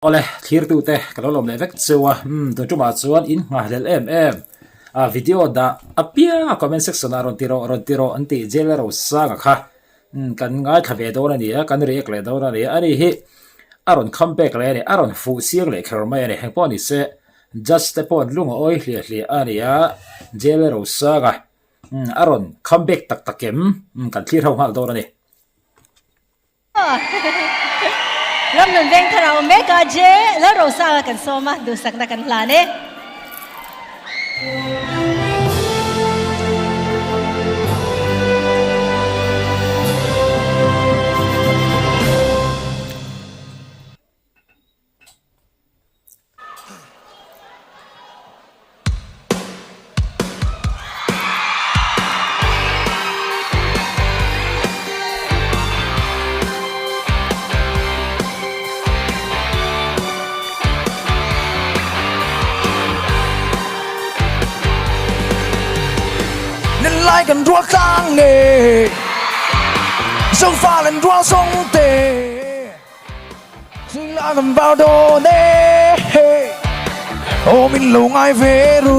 Awle, thlirtute ka lo lawm leh vek cheu a, umm tun tumah chuan in nghahhlelh em em a video dah apiang a comment section ah rawn ti rawh rawn ti rawh an tih Jailer Rosanga kha umm kan ngaithla ve dawn a ni a, kan react leh dawn a ni a, ani hi a rawn come back leh a ni, a rawn fuh chiang leh kher mai a ni, engpawh ni se judge te pawh an lung a awi hliah hliah a ni a, Jailer Rosanga umm a rawn come back tak tak em umm kan thlir ho nghal dawn a ni. Ramnun veng thar a awm mek a, Je Lalrosanga kan sawm a, duhsakna kan hlan e. Lai kan rual tlang nge Zofa lan rual song te Sing la kan vào dawn e Aw min lo ngai ve ru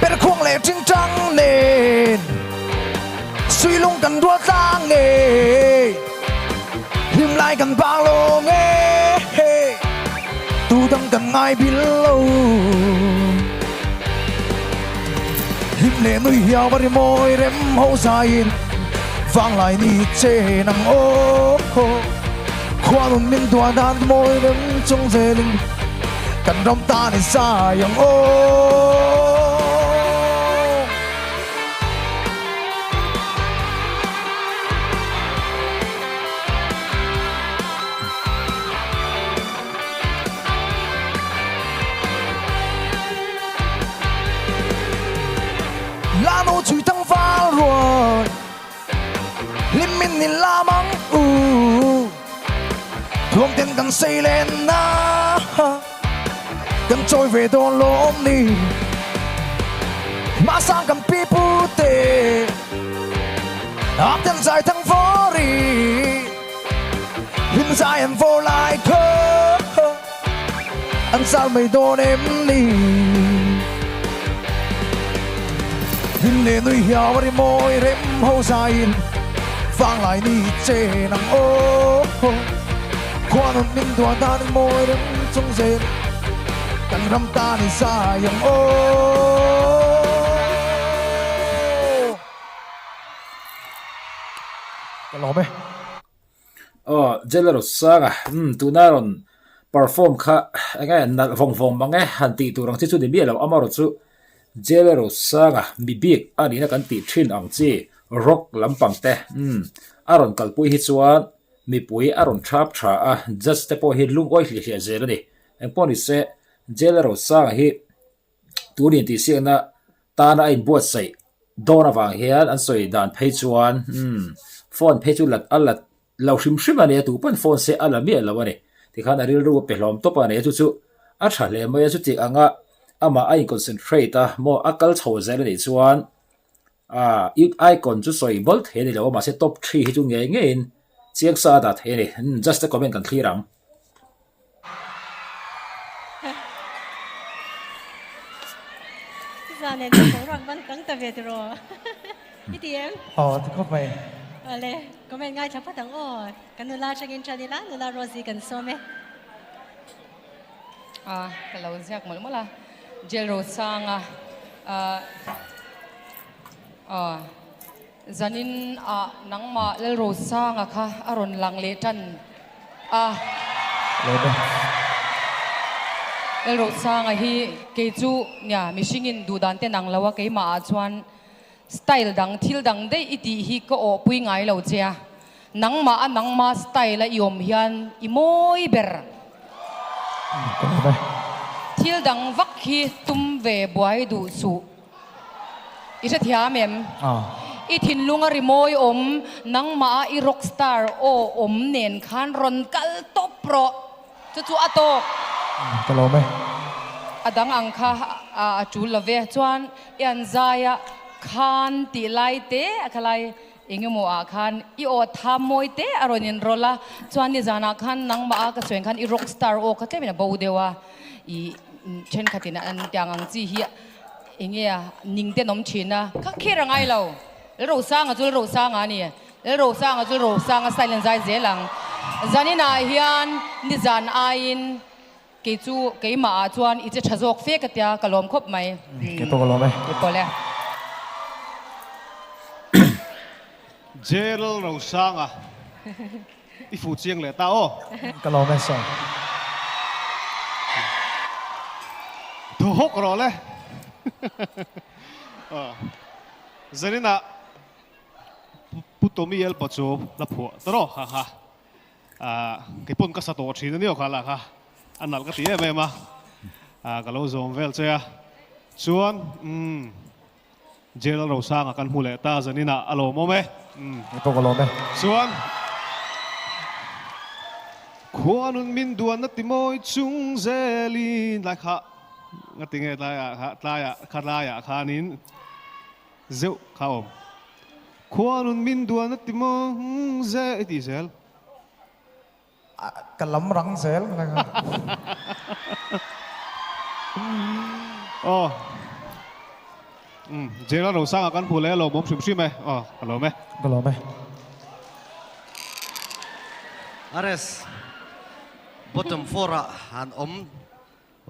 Per khuang leh tingtang nen Suy lung kan rual tlang e Hlim lai kan bang lo nge Tu dang kan ngai bil lo Hlim leh nui hiau a ri mawi rem ho zaiin Vanglai ni che nang aw Khua nun min duah dan mawi rem chung zelin Kan ram tan i zai ang aw. Lano chui thang val ruai Hlim min ni lam ang u Thuam ten kan sei len na Kan chawi ve dawn lawm ni Hmasang kan pi pu te Ap ten zai thang vawri Hlim zai an vawr lai kha An zal mai dawn em ni? Hlim leh nui hiau a ri mawi rem ho zaiin Vanglai ni chen ang aw Khua nun min duah dan in mawi rem chung zel Kan ram tan i zai ang aw. Ka lawm e. Aw General Sanga umm tuna rawn perform kha eng nge nalh vawng vawng mang e han tih tur ang chi chu ni miah lo amaherawh chu General Sanga mi bik a nihna kan tih thin ang chi rock lampang te umm a rawn kalpui hi chuan mipui a rawn thap tha a judge te pawh hi lungawi hliah hliah zel a ni engpawh ni se General Sanga hi tun intihsiakna tana a inbuatsaih dawn avang hian an sawi dan phei chuan umm phone phei chu lat a lat lo hrim hrim a ni a tu pawn phone se a la miah lo a ni tikhan a rilru a pe hlawm tawp a ni a chu chu a tha hle mai a chuti anga amah a in concentrate a maw a kal chho zel a nih chuan ah icon chu sawi mawlh thei a ni lo a mahse top three hi chu ngei ngeiin chiang sa a dah thei a ni just a comment kan thlir ang. Zan en chu boruak ban kang ta ve tiraw i ti em? Aw ti khawp mai. Awle, comment ngaithla phawt ang aw. Kan nula atangin tan ila, nula Rosie kan sawm e. A, ka lo ziak mawlh mawlh a. Jail Rosanga, aw, Zanin ah nangmah Lalrosanga kha a rawn lang leh tan a. Lalrosanga hi kei chu nia mihringin duhdan te nang lo a keimah ah chuan style dang thil dang daih i tih hi ka awhpui ngai lo che a. Nangmah a nangma style a i awm hian i mawi ber. Thil dang vak hi tum ve buai duh suh. I hrethiam em? I thinlung a rimawi awm, nangmah a i rock star aw awm nen khan rawn kal tawp rawh. Chu chu a tawk. Ka lawm e. A dang ang kha a tul lo ve. Chuan i an zai a khan tih lai te a kha lai. Engemaw ah khan i aw tham mawi te a rawn in rawlh a, chuan nizanah khan nangmah a ka sawi ang khan i rock star aw kha tlemin a bo deuh a, i thenkhatin an tiang ang chi hi enge a ning ten awm thin a, kha khir a ngai lo, Lalrosanga chu Lalrosanga a ni, Lalrosanga chu Lalrosanga style in zai zel ang. Zaninah hian nizan aiin Kei chu keimah ah chuan i che tha zawk fe ka tia ka lawm khawp mai. Kei pawh ka lawm e. Kei pawh le. Gerald Rosanga i fuh chiang leh ta aw. Ka lawm e sir. Thaw hawk rawh le. Zaninah Pu Tommy Elpa chu la phuah ta rawh ha ha. Ahh kei pawn ka sa tawh thin a ni aw kha lah kha a nalh ka ti em em a ahh ka lo zawm vel che a chuan umm Jail Rosanga kan hmu leh ta zanin ah a lawmawm e umm Kei pawh ka lawm e. Chuan khuanun min duan na ti mawi chung zelin tlai kha nga ti nge tlai ah kha tlai ah kha tlai ah khanin zeuh kha awm. Khuanun min duan a ti maw ze i tih zel. Ka lam rang zel ka la. Aw umm Jail a Rosanga kan hmu leh a lawmawm hrim hrim e aw ka lawm e. Ka lawm e. RS bottom four ah han awm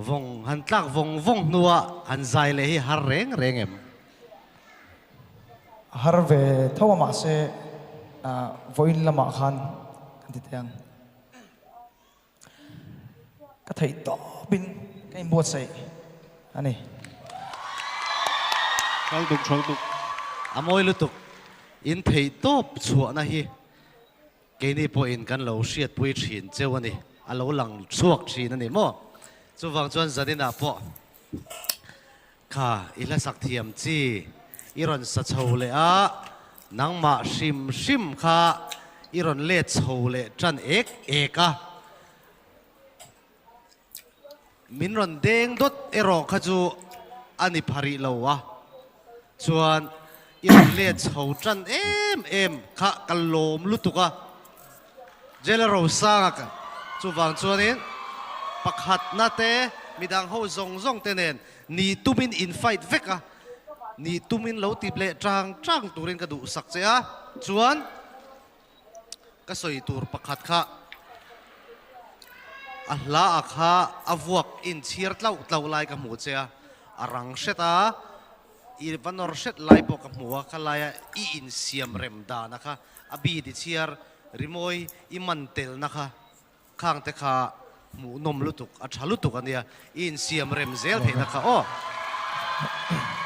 Vawng han tlak vawng vawng hnua han zai leh hi har reng reng em? Har ve tho a mahse vawiin lamah khan kan ti thei ang. Ka theih tawpin ka inbuatsaih a ni. Thal tuk thal tuk. A mawi lutuk in theih tawp chhuahna hi. Keini pawhin kan lo hriatpui thin cheu a ni, a lo lang chhuak thin a ni maw? Chuvang chuan zaninah pawh kha i hlasak thiam chi i rawn sa chho leh a, nangmah hrim hrim kha i rawn let chho leh tan ek ek a. Min rawn deng dawt erawh kha chu a ni pha rih lo a, chuan i rawn let chho tan em em kha ka lawm lutuk a, Jail a rosang a, chuvang chuanin pakhatna te midang ho zawng zawng te nen ni tumin in fight vek a, ni tumin lo tip leh tang tang turin ka duhsak che a, chuan. Ka sawi tur pakhat kha a hla a kha a vuak inchhir tlauh tlauh lai ka hmu che a, a rang hret a, i va nawr hret lai pawh ka hmu a, kha laia i insiam rem dan a kha a beat i chhiar rimawi i man telna kha Khang te kha hmuhnawm lutuk, a tha lutuk a nia, i insiam rem zel theihna kha aw.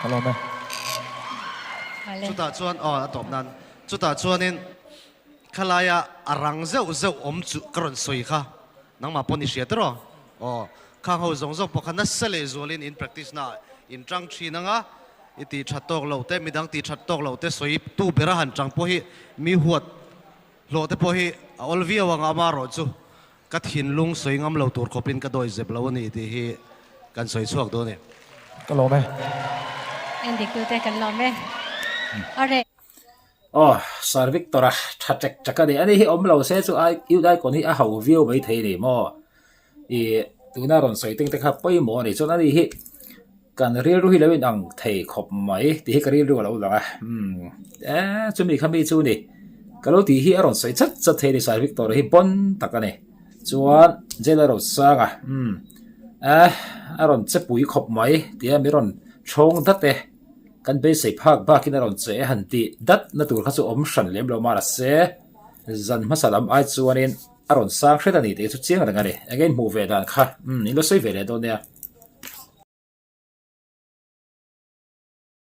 Ka lawm e. Chutah chuan aw a tawp nan, chutah chuanin khalaia a rang zeuh zeuh awm chu ka rawn sawi kha, nangmah pawn i hria tiraw? Aw, khang ho zawng zawng pawh kha nasa leh zualin in practice na in tang thin ang a, i tih that tawk loh te, midang tih that tawk loh te sawi tu bera han tang pawh hi mi huat Hlawh te pawh hi a awl viau ang a, amarawh chu ka thinlung sawi ngam lo tur khawpin ka dawi zep lo a ni tih hi kan sawi chhuak dawn e. Ka lawm e. En dik tute kan lawm e. Are. Aw, Sir Victor-a tha ṭek ṭek a ni. Ani hi awm lo se chu ai Youth Icon hi a ho viau mai thei a ni maw? Ih tuna rawn sawi teng te kha pawimawh a ni. Chuan ani hi kan rilru hi lo in ang thei khawp mai tih hi ka rilru a lo lang a umm eh chumi kha mi chu ni ka lo tih hi a rawn sawi chat chat thei a ni Sir Victor hi pawn tak a ni chuan Jail a rawn sang a umm eh a rawn che pui khawp mai tia mi rawn chhawng dat e kan beisei phak bakin a rawn che han tih dat na tur kha chu awm hran lem lo mahse zan hmasa lam ai chuanin a rawn sang hret a ni tih chu chiang reng a ni eng nge in hmuh ve dan kha umm in lo sawi ve leh dawn nia.